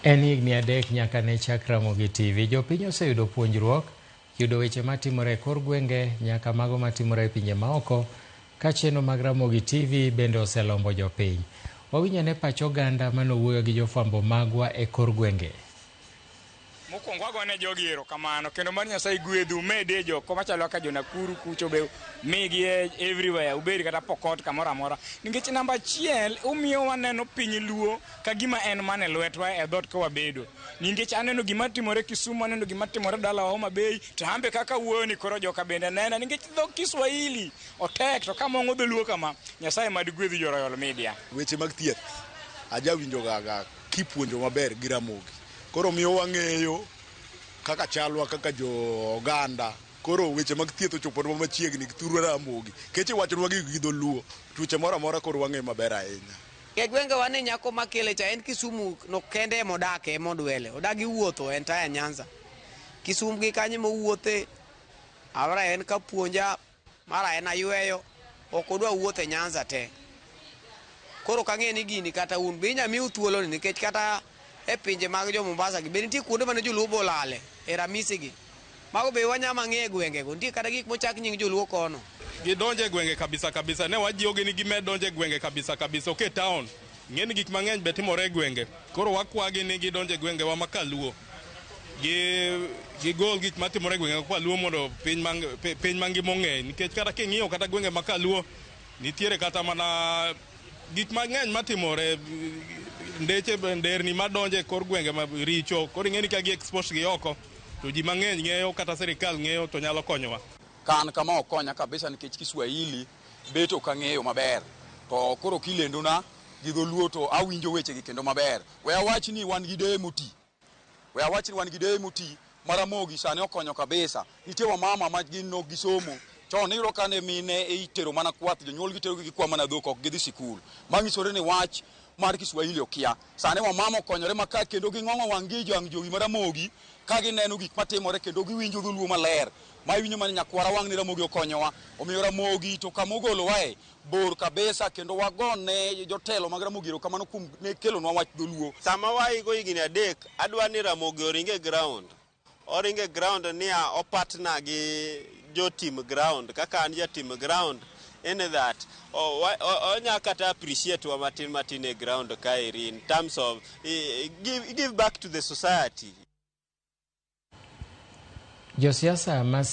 En higni 3 nyaka ne chak Ramogi TV. Jopiny oseyudo puonjruok, yudo weche matimore e kor gwenge nyaka mago matimore e pinje maoko, ka chenro mag Ramogi TV bende oselombo jopiny. Wawinj ane pach oganda manowuoyo gi jofwambo magwa e kor gwenge. Mokwongo wagone jogi erokamano kendo mar Nyasaye gwedhu mede joko machalo kaka jo Nakuru kucho be migi everywhere ubed kata Pokot kamoro amora nikech namba achiel umiyo waneno piny Luo ka gima en mana e lwetwa e dhoot ka wabedo nikech aneno gima timore Kisumu aneno gima timore dalawa Homa Bay to an be kaka wuoyo ni koro joka bende nena nikech dho Kiswahili otek to kamong'o dholuo kama Nyasaye mad gwedhu jo Royal Media. Weche mag thieth ajawinjo ga kipuonjo maber gi Ramogi. Koro miyo wang'eyo kaka chalwa kaka jo oganda. Koro weche mag thieth ochoponwa machiegni gi thurwa Ramogi. Keche iwachonwa gigo gi dholuo. Tuoche moro amora koro wang'eyo maber ahinya. E gwengewa ni nyako makele cha en Kisumu no kende emodake emodwele. Odagi wuotho entire Nyanza. Kisumu gi kanyo emowuothe. Awra en kapuonja mara en ayweyo. Ok odwa wuotho e Nyanza te. Koro ok ang'e ni gini kata un be inya miu thuolo ni nikech kata e pinje mag jo Mombasa gi be nitie kuonde mane joluo be olale e ramisi gi. Mago be wanyama ng'e e gwenge go. Nitie kata gik mochak nying joluo kono. Gidonjo e gwenge kabisa kabisa. Ne wajiwogi ni gimed donjo e gwenge kabisa kabisa. Ok e town. Ng'e ni gik mang'eny be timore e gwenge. Koro wakwagi ni gidonjo e gwengewa ma kaluo. Gigol gik matimore e gwenge ma kaluo mondo piny mangima ong'e. Nikech kata king'iyo kata gwenge ma kaluo, nitiere kata mana gik mang'eny matimore, ndeche, nderni madonjo e kor gwenge ma richo. Koro ing'e ni ka gi expose gi oko, to ji mang'eny ng'eyo kata sirikal ng'eyo to nyalo konyowa. Ka an kama ok konya kabisa nikech Kiswahili bet ok ang'eyo maber. To koro kilendona gi dholuo to awinjo wechegi kendo maber. We awach ni wan gi deye moti. We awach ni wan gi deye moti ma Ramogi sani okonyo kabisa. Nitie wamama ma gin ok gisomo. Chon iyudo ka ne mine itero mana kwath, jonyuol giterogi gikwa mana dhok ok gidhi sikul. Manyisore ni wach mar Kiswahili okia. Sani wamama okonyore ma ka kendo ging'ong'o wang' gi jang' jowi ma Ramogi ka gineno gik matimore kendo giwinjo dholuo maler. Ma iwinjo mana nyakwara wang' ni Ramogi okonyowa. Omiyo Ramogi to kama ogolowae bor kabisa kendo wagone jotelo mag Ramogi erokamano kuom ne kelonwa wach dholuo. Sama waigo higni 3, adwa ni Ramogi oring e ground. Oring e ground niya opatna gi jotim ground kaka an jatim ground in that onya kata appreciate wa matin matin e ground kaeri in terms of give back to the society. Josiasa ma